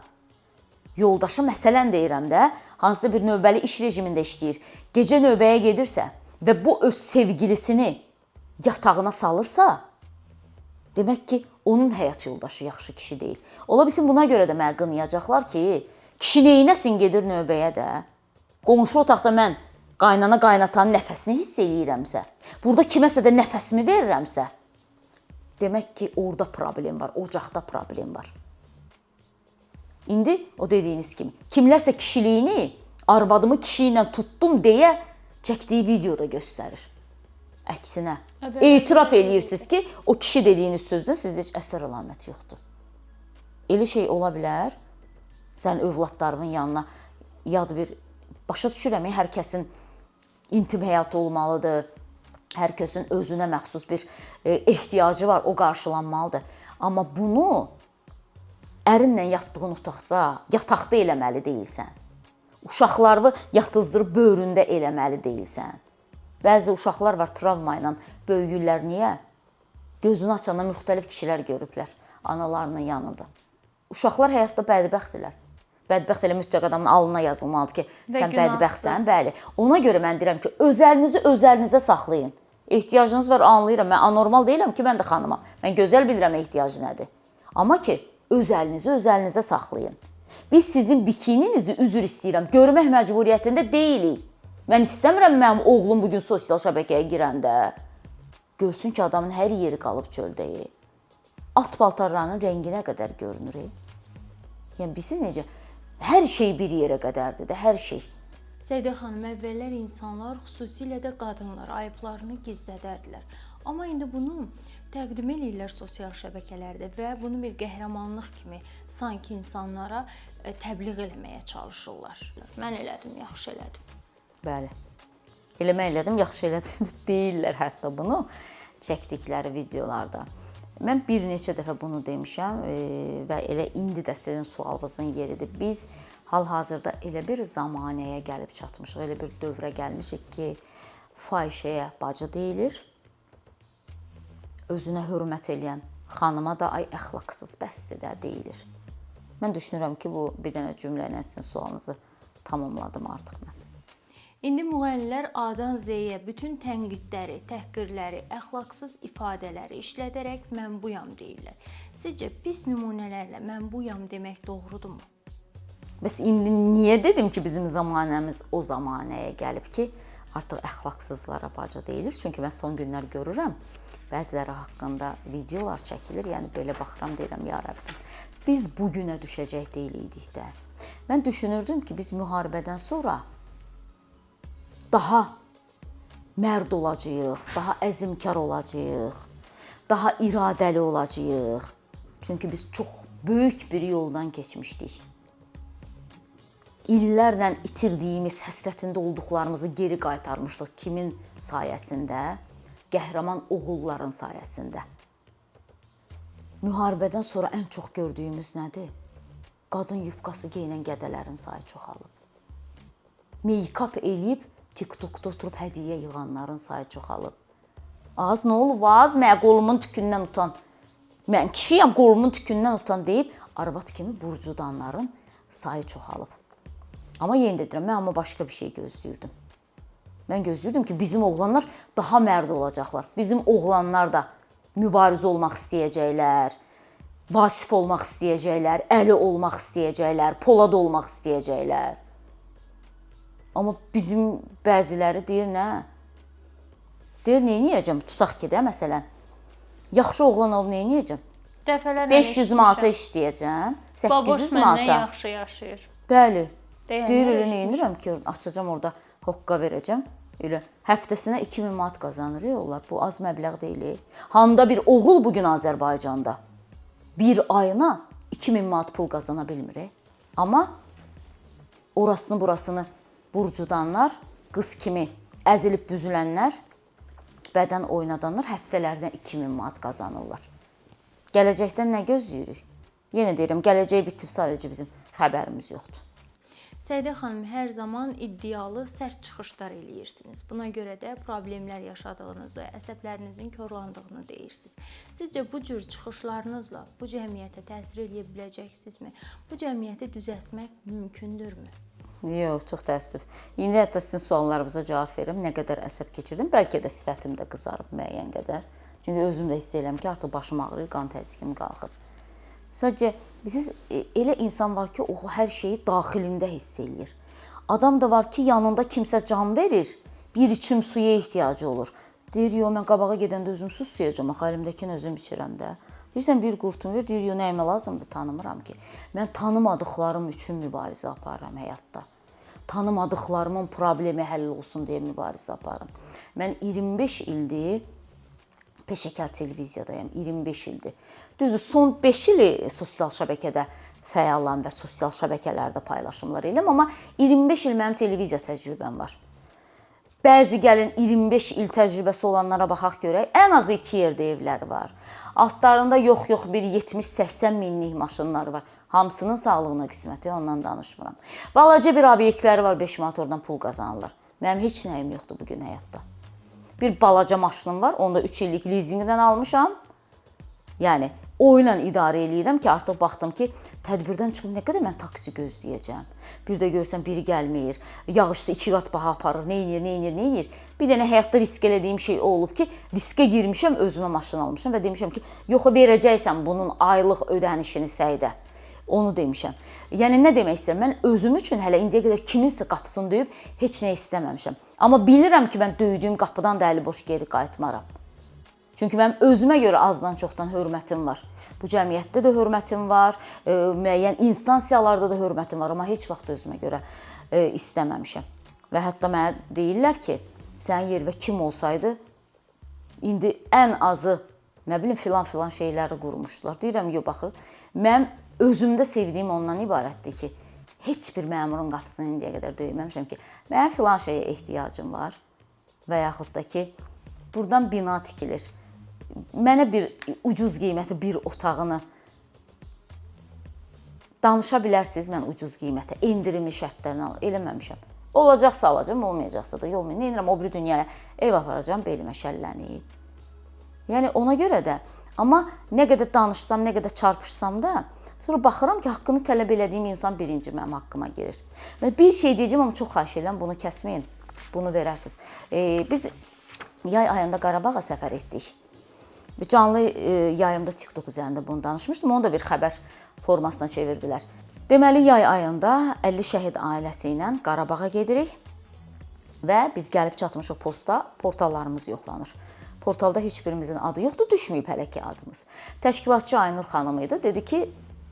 yoldaşı məsələn deyirəm də, hansısa bir növbəli iş rejimində işləyir, gecə növbəyə gedirsə və bu öz sevgilisini yatağına salırsa, demək ki, onun həyat yoldaşı yaxşı kişi deyil. Ola bilsin buna görə də məni qınayacaqlar ki, kişi neynəsin gedir növbəyə də. Qonşu otaqda mən qaynana qaynatanın nəfəsini hiss eləyirəmsə, burada kiməsə də nəfəsimi verirəmsə, demək ki, orada problem var, ocaqda problem var. İndi o dediyiniz kimi, kimlərsə kişiliyini arvadımı kişi ilə tutdum deyə çəkdiyi videoda göstərir. Əksinə, etiraf eləyirsiniz ki, o kişi dediyiniz sözdən sizdə heç əsər əlaməti yoxdur. Elə şey ola bilər, sən övladlarının yanına yad bir, başa düşürəm, hər kəsin intim həyatı olmalıdır. Hər kəsin özünə məxsus bir ehtiyacı var, o qarşılanmalıdır. Amma bunu ərinlə yatdığın otaqda, yataqda eləməli deyilsən. Uşaqlarını yatızdırıb böyründə eləməli deyilsən. Bəzi uşaqlar var travma ilə böyüyürlər. Niyə? Gözünü açanda müxtəlif kişilər görüblər analarının yanında. Uşaqlar həyatda bədbəxtdirlər. Bədbəxt elə mütləq adamın alnına yazılmalıdır ki, Və sən bədbəxtsən. günahsız. Bəli. Ona görə mən deyirəm ki, öz əlinizi öz əlinizə saxlayın. Ehtiyacınız var, anlayıram. Mən anormal deyiləm ki, mən də xanımam. Mən gözəl bilirəm ehtiyacı nədir. Amma ki, öz əlinizi öz əlinizə saxlayın. Biz sizin bikininizi, üzr istəyirəm, görmək məcburiyyətində deyilik. Mən istəmirəm mənim oğlum bugün sosial şəbəkəyə girəndə görsün ki, adamın hər yeri qalıb çöldə. At paltarlarının rənginə qədər görünür. Yəni bilirsiniz necə? Hər şey bir yerə qədərdir də, hər şey. Səidə xanım, əvvəllər insanlar, xüsusilə də qadınlar ayıblarını gizlədərdilər. Amma indi bunu təqdim eləyirlər sosial şəbəkələrdə və bunu bir qəhrəmanlıq kimi sanki insanlara təbliğ eləməyə çalışırlar. Mən elədim, yaxşı elədim. Bəli. Eləmə elədim, yaxşı elədim deyirlər hətta bunu çəkdikləri videolarda. Mən bir neçə dəfə bunu demişəm və elə indi də sizin sualınızın yeridir. Biz hal-hazırda elə bir zamanəyə gəlib çatmışıq, elə bir dövrə gəlmişik ki, fahişəyə bacı deyilir. Özünə hörmət eləyən xanıma da ay əxlaqsız, bəsdir də deyilir. Mən düşünürəm ki, bu bir dənə cümlə ilə sizin sualınızı tamamladım artıq mən. İndi müğənnilər A-dan Z-yə bütün tənqidləri, təhqirləri, əxlaqsız ifadələri işlədərək mən buyam deyirlər. Sizcə pis nümunələrlə mən buyam demək doğrudurmu? Bəs indi niyə dedim ki, bizim zəmanəmiz o zəmanəyə gəlib ki, artıq əxlaqsızlara bacı deyilir? Çünki mən son günlər görürəm, bəziləri haqqında videolar çəkilir. Yəni belə baxıram, deyirəm, ya Rəbbim, biz bu günə düşəcək deyildik də. Mən düşünürdüm ki, biz müharibədən sonra daha mərd olacağıq, daha əzmkar olacağıq, daha iradəli olacağıq. Çünki biz çox böyük bir yoldan keçmişdik. İllərlə itirdiyimiz, həsrətində olduqlarımızı geri qaytarmışdıq. Kimin sayəsində? Qəhrəman oğulların sayəsində. Müharibədən sonra ən çox gördüyümüz nədir? Qadın yubkası geyinən gədələrin sayı çoxalıb. Make-up eləyib TikTokda oturub hədiyyə yığanların sayı çoxalıb. Az nə olub? Az mənə qolumun tükündən utan. Mən kişiyəm, qolumun tükündən utan deyib arvad kimi burcudanların sayı çoxalıb. Amma yenə də deyirəm, mən amma başqa bir şey gözləyirdim. Mən gözləyirdim ki, bizim oğlanlar daha mərd olacaqlar. Bizim oğlanlar da mübariz olmaq istəyəcəklər, Vasif olmaq istəyəcəklər, Əli olmaq istəyəcəklər, Polad olmaq istəyəcəklər. Amma bizim bəziləri deyir nə? Deyir, nə eləyəcəm? Tutaq ki də, məsələn, yaxşı oğlan olub nə eləyəcəm? Dəfələrlə 500 manata işləyəcəm, 800 Baboş məndən manata. yaxşı yaşayır. Bəli. Deyənlər Deyir elə nə eşitmişəm. edirəm ki, açacam orada hoqqa verəcəm. Elə həftəsinə 2000 manat qazanır ya onlar. Bu az məbləğ deyil. Handa bir oğul bu gün Azərbaycanda bir ayına 2000 manat pul qazana bilmir. Amma orasını burasını burcudanlar, qız kimi əzilib büzülənlər, bədən oynadanlar həftələrdən 2000 manat qazanırlar. Gələcəkdən nə gözləyirik? Yenə deyirəm, gələcək bitib, sadəcə bizim xəbərimiz yoxdur. Səidə xanım, hər zaman iddialı, sərt çıxışlar eləyirsiniz. Buna görə də problemlər yaşadığınızı, əsəblərinizin korlandığını deyirsiniz. Sizcə bu cür çıxışlarınızla bu cəmiyyətə təsir eləyə biləcəksinizmi? Bu cəmiyyəti düzəltmək mümkündürmü? Yox, çox təəssüf. İndi hətta sizin suallarınıza cavab verirəm. Nə qədər əsəb keçirdim, bəlkə də sifətim də qızarıb müəyyən qədər. Çünki özüm də hiss edirəm ki, artıq başım ağrıyır, qan təzyiqim qalxıb. Sadəcə bilirsiniz, elə insan var ki, o hər şeyi daxilində hiss eləyir. Adam da var ki, yanında kimsə can verir, bir içim suya ehtiyacı olur. Deyir, yox, mən qabağa gedəndə özüm su suyacam, axı əlimdəkini özüm içirəm də. Deyirsən, bir qurtum ver, deyir, yox, nəyimə lazımdır, tanımıram ki. Mən tanımadıqlarım üçün mübarizə aparıram həyatda. Tanımadıqlarımın problemi həll olsun deyə mübarizə aparıram. Mən 25 ildir peşəkar televiziyadayam, 25 ildir. Düzdür, son 5 ili sosial şəbəkədə fəalam və sosial şəbəkələrdə paylaşımlar eləyirəm, amma 25 il mənim televiziya təcrübəm var. Bəzi gəlin 25 il təcrübəsi olanlara baxaq görək, ən azı 2 yerdə evləri var. Altlarında yox-yox bir 70-80 minlik maşınları var. Hamısının sağlığına qisməti, ondan danışmıram. Balaca bir obyektləri var, 5 manat oradan pul qazanırlar. Mənim heç nəyim yoxdur bugün həyatda. Bir balaca maşınım var, onu da 3 illik lizinqdən almışam. Yəni o ilə idarə eləyirəm ki, artıq baxdım ki, tədbirdən çıxım nə qədər mən taksi gözləyəcəm. Bir də görsən biri gəlmir, yağışda 2 qat baha aparır, nə edir, nə edir, nə edir. Bir dənə həyatda risk elədiyim şey o olub ki, riskə girmişəm, özümə maşın almışam və demişəm ki, yox verəcəksən bunun aylıq ödənişini Səidə. Onu demişəm. Yəni nə demək istəyirəm? Mən özüm üçün hələ indiyə qədər kiminsə qapısını döyüb heç nə istəməmişəm. Amma bilirəm ki, mən döydüyüm qapıdan da əli boş geri qayıtmaram. Çünki mənim özümə görə azdan çoxdan hörmətim var. Bu cəmiyyətdə də hörmətim var, müəyyən instansiyalarda da hörmətim var, amma heç vaxt özümə görə istəməmişəm. Və hətta mənə deyirlər ki, sənin yerində kim olsaydı, indi ən azı, nə bilim, filan-filan şeyləri qurmuşdular. Deyirəm, yox, baxırız. Mənim özümdə sevdiyim ondan ibarətdir ki, heç bir məmurun qapısını indiyə qədər döyməmişəm ki, mənim filan şeyə ehtiyacım var və yaxud da ki, buradan bina tikilir. Mənə bir ucuz qiymətə bir otağını danışa bilərsiniz, mən ucuz qiymətə, endirimli şərtlərlə eləməmişəm. Olacaqsa alacam, olmayacaqsa da yox. Nə edirəm, o biri dünyaya ev aparacam, belimə şəllənib. Yəni ona görə də, amma nə qədər danışsam, nə qədər çarpışsam da, sonra baxıram ki, haqqını tələb elədiyim insan birinci mənim haqqıma girir. Və bir şey deyəcəm, amma çox xahiş edirəm, bunu kəsməyin, bunu verərsiniz. Biz yay ayında Qarabağa səfər etdik. Canlı yayımda TikTok üzərində bunu danışmışdım. Onu da bir xəbər formasına çevirdilər. Deməli yay ayında 50 şəhid ailəsi ilə Qarabağa gedirik və biz gəlib çatmışıq posta, portallarımız yoxlanır. Portalda heç birimizin adı yoxdur, düşməyib hələ ki adımız. Təşkilatçı Aynur xanım idi. Dedi ki,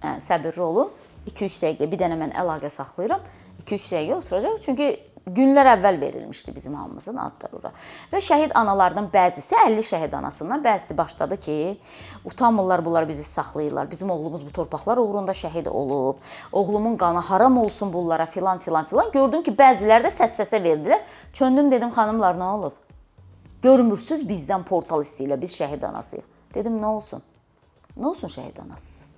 səbirli olun. 2-3 dəqiqə bir dənə mən əlaqə saxlayıram. 2-3 dəqiqə oturacaq. Çünki günlər əvvəl verilmişdi bizim hamımızın adları ora. Və şəhid analarının bəzisi 50 şəhid anasından bəzisi başladı ki, utanmırlar bunlar bizi saxlayırlar. Bizim oğlumuz bu torpaqlar uğrunda şəhid olub. Oğlumun qanı haram olsun bunlara filan filan filan. Gördüm ki, bəziləri də səs-səsə verdilər. Çöndüm dedim xanımlar nə olub? Görmürsüz bizdən portal istəyirlər. Biz şəhid anasıyıq. Dedim nə olsun? Nə olsun şəhid anasısız?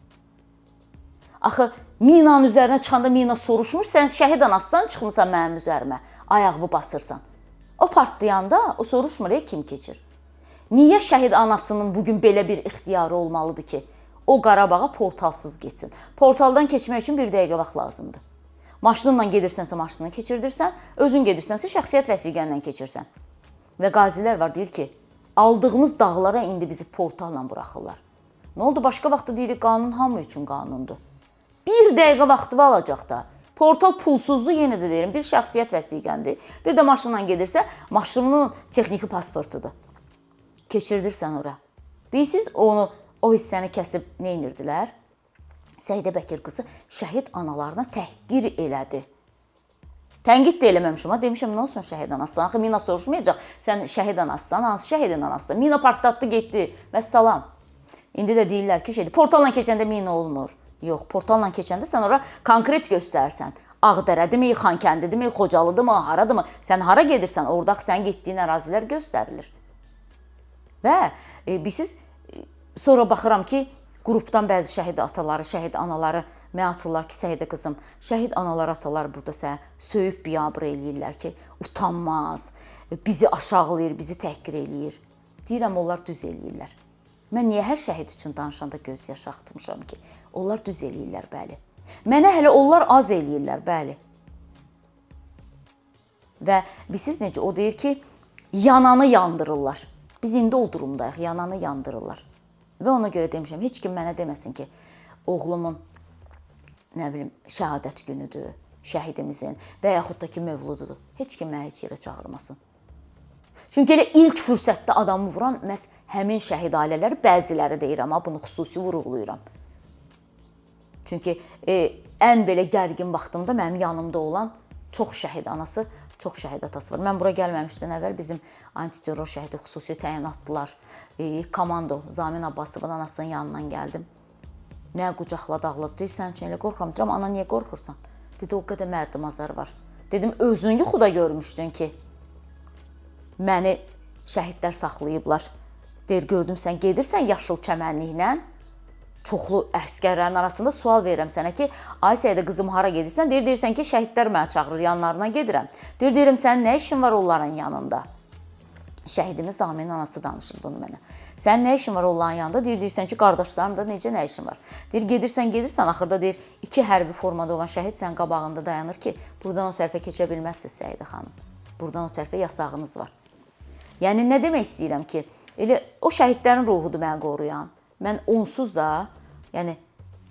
Axı minanın üzərinə çıxanda mina soruşmur, sən şəhid anasısan, çıxmısan mənim üzərimə, ayağımı basırsan. O partlayanda o soruşmur, kim keçir. Niyə şəhid anasının bu gün belə bir ixtiyarı olmalıdır ki, o Qarabağa portalsız getsin? Portaldan keçmək üçün bir dəqiqə vaxt lazımdır. Maşınla gedirsənsə maşını keçirdirsən, özün gedirsənsə şəxsiyyət vəsiqənlə keçirsən. Və qazilər var deyir ki, aldığımız dağlara indi bizi portalla buraxırlar. Nə oldu? Başqa vaxtda deyirik qanun hamı üçün qanundur. Bir dəqiqə vaxtı alacaq da. Portal pulsuzdur, yenə də deyirəm, bir şəxsiyyət vəsiqəndir. Bir də maşınla gedirsə, maşının texniki pasportudur. Keçirdirsən ora. Bilirsiniz onu, o hissəni kəsib nə edirdilər? Səidə Bəkir qızı şəhid analarına təhqir elədi. Tənqid də eləməmişəm, ha, demişəm nə olsun şəhid anası? Axı mina soruşmayacaq. Sən şəhid anasısan, hansı şəhidin anasısan? Mina partlatdı, getdi. Vəssalam. İndi də deyirlər ki, şeydir, portalla keçəndə mina olmur. Yox, portalla keçəndə sən ora konkret göstərsən. Ağdərədimi, Xankəndidimi, Xocalıdımı, haradımı? Sən hara gedirsən, orada sənin getdiyin ərazilər göstərilir. Və bilirsiniz, sonra baxıram ki, qrupdan bəzi şəhid ataları, şəhid anaları mənə atırlar ki, Səidə qızım, şəhid anaları, atalar burada sənə söyüb biabır eləyirlər ki, utanmaz, bizi aşağılayır, bizi təhqir eləyir. Deyirəm, onlar düz eləyirlər. Mən niyə hər şəhid üçün danışanda göz yaşı axıtmışam ki? Onlar düz eləyirlər, bəli. Mənə hələ onlar az eləyirlər, bəli. Və bilirsiniz necə? O deyir ki, yananı yandırırlar. Biz indi o durumdayıq, yananı yandırırlar. Və ona görə demişəm, heç kim mənə deməsin ki, oğlumun nə bilim şəhadət günüdür, şəhidimizin və yaxud da ki mövlududur. Heç kim məni heç yerə çağırmasın. Çünki elə ilk fürsətdə adamı vuran məhz həmin şəhid ailələri, bəziləri deyirəm, ha, bunu xüsusi vurğulayıram. Çünki ən belə gərgin vaxtımda mənim yanımda olan çox şəhid anası, çox şəhid atası var. Mən bura gəlməmişdən əvvəl bizim antiterror şəhidi xüsusi təyinatlılar, komando Zamin Abbasovun anasının yanından gəldim. Nə qucaqladı, ağladı. Deyir, sənin üçün elə qorxuram. Deyirəm, ana niyə qorxursan? Dedi, o qədər mərdim azar var. Dedim, özün yuxuda görmüşdün ki, məni şəhidlər saxlayıblar. Deyir, gördüm sən gedirsən yaşıl çəmənliklə, çoxlu əsgərlərin arasında sual verirəm sənə ki, ay Səidə qızım hara gedirsən? Deyir, deyirsən ki, şəhidlər məni çağırır, yanlarına gedirəm. Deyir, deyirəm, sənin nə işin var onların yanında? Şəhidimiz Zaminin anası danışır bunu mənə. Sənin nə işin var onların yanında? Deyir, deyirsən ki, qardaşlarım da necə nə işin var? Deyir, gedirsən, gedirsən, axırda deyir, iki hərbi formada olan şəhid sənin qabağında dayanır ki, buradan o tərəfə keçə bilməzsiniz Səidə xanım. Buradan o tərəfə yasağınız var. Yəni nə demək istəyirəm ki, elə o şəhidlərin ruhudur məni qoruyan. Mən onsuz da, yəni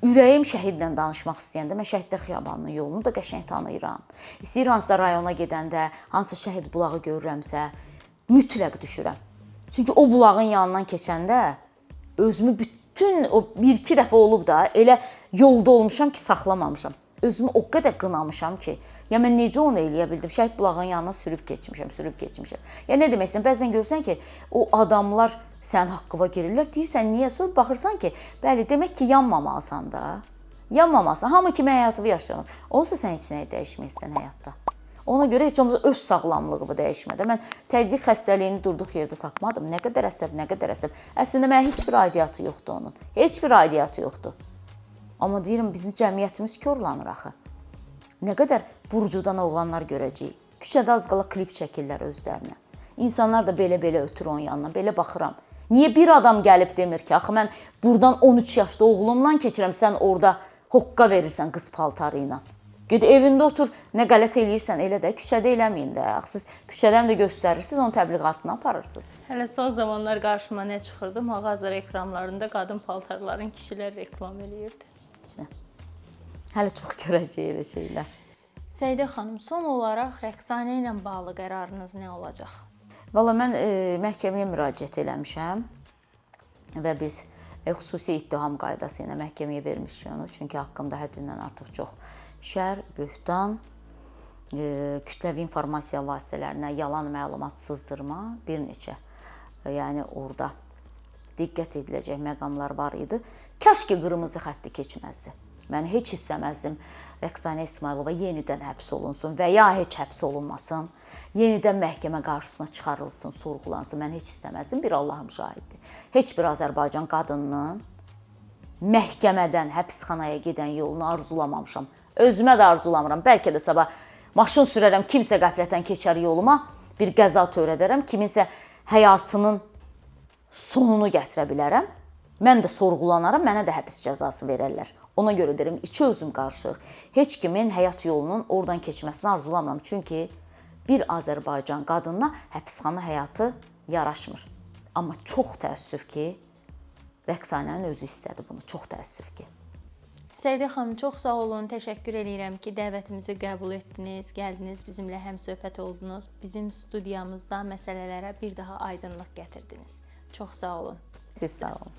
ürəyim şəhidlə danışmaq istəyəndə mən Şəhidlər Xiyabanının yolunu da qəşəng tanıyıram. İstəyir hansısa rayona gedəndə, hansısa şəhid bulağı görürəmsə, mütləq düşürəm. Çünki o bulağın yanından keçəndə özümü bütün o bir-iki dəfə olub da elə yolda olmuşam ki, saxlamamışam. Özümü o qədər qınamışam ki, ya mən necə onu eləyə bildim? Şəhid bulağının yanına sürüb keçmişəm, sürüb keçmişəm. Ya nə demək istəyirəm? Bəzən görürsən ki, o adamlar sənin haqqına girirlər. Deyirsən niyə? Sonra baxırsan ki, bəli, demək ki, yanmamalısan da. Yanmamalısan. Hamı kimi həyatını yaşayır. Onsuz sən heç nəyi dəyişməzsən həyatda. Ona görə heç olmasa öz sağlamlığımı dəyişmədə. Mən təzyiq xəstəliyini durduq yerdə tapmadım. Nə qədər əsəb, nə qədər əsəb. Əslində mənə heç bir aidiyyatı yoxdur onun. Heç bir aidiyyatı yoxdur. Amma deyirəm bizim cəmiyyətimiz korlanır axı. Nə qədər burcudan oğlanlar görəcəyik. Küçədə az qala klip çəkirlər özlərinə. İnsanlar da belə-belə ötür onun yanına, belə baxıram. Niyə bir adam gəlib demir ki, axı mən burdan 13 yaşda oğlumla keçirəm, sən orada hoqqa verirsən qız paltarı ilə. Ged evində otur, nə qələt eləyirsən elə də, küçədə eləməyin də. Axı siz küçədən də göstərirsiniz, onun təbliğatını aparırsınız. Hələ son zamanlar qarşıma nə çıxırdı? Mağaza reklamlarında qadın paltarların kişilər reklam eləyirdi. İşte. Hələ çox görəcəyik elə şeylər. Səidə xanım, son olaraq Rəqsanə ilə bağlı qərarınız nə olacaq? Valla mən məhkəməyə müraciət eləmişəm və biz xüsusi ittiham qaydası ilə məhkəməyə vermişik onu. Çünki haqqımda həddindən artıq çox şər, böhtan, kütləvi informasiya vasitələrinə yalan məlumat sızdırma bir neçə, yəni orada diqqət ediləcək məqamlar var idi. Kaş ki qırmızı xətti keçməzdi. Mən heç istəməzdim Rəqsanə İsmayılova yenidən həbs olunsun və ya heç həbs olunmasın, yenidən məhkəmə qarşısına çıxarılsın, sorğulansın. Mən heç istəməzdim. Bir Allahım şahiddir. Heç bir Azərbaycan qadınının məhkəmədən həbsxanaya gedən yolunu arzulamamışam. Özümə də arzulamıram. Bəlkə də sabah maşın sürərəm, kimsə qəflətən keçər yoluma, bir qəza törədərəm, kiminsə həyatının sonunu gətirə bilərəm. Mən də sorğulanaram, mənə də həbs cəzası verərlər. Ona görə deyirəm, içi özüm qarışıq. Heç kimin həyat yolunun oradan keçməsini arzulamıram. Çünki bir Azərbaycan qadınına həbsxana həyatı yaraşmır. Amma çox təəssüf ki, Rəqsanənin özü istədi bunu. Çox təəssüf ki. Səidə xanım, çox sağ olun. Təşəkkür eləyirəm ki, dəvətimizi qəbul etdiniz, gəldiniz, bizimlə həmsöhbət oldunuz. Bizim studiyamızda məsələlərə bir daha aydınlıq gətirdiniz. Çox sağ olun. Siz sağ olun.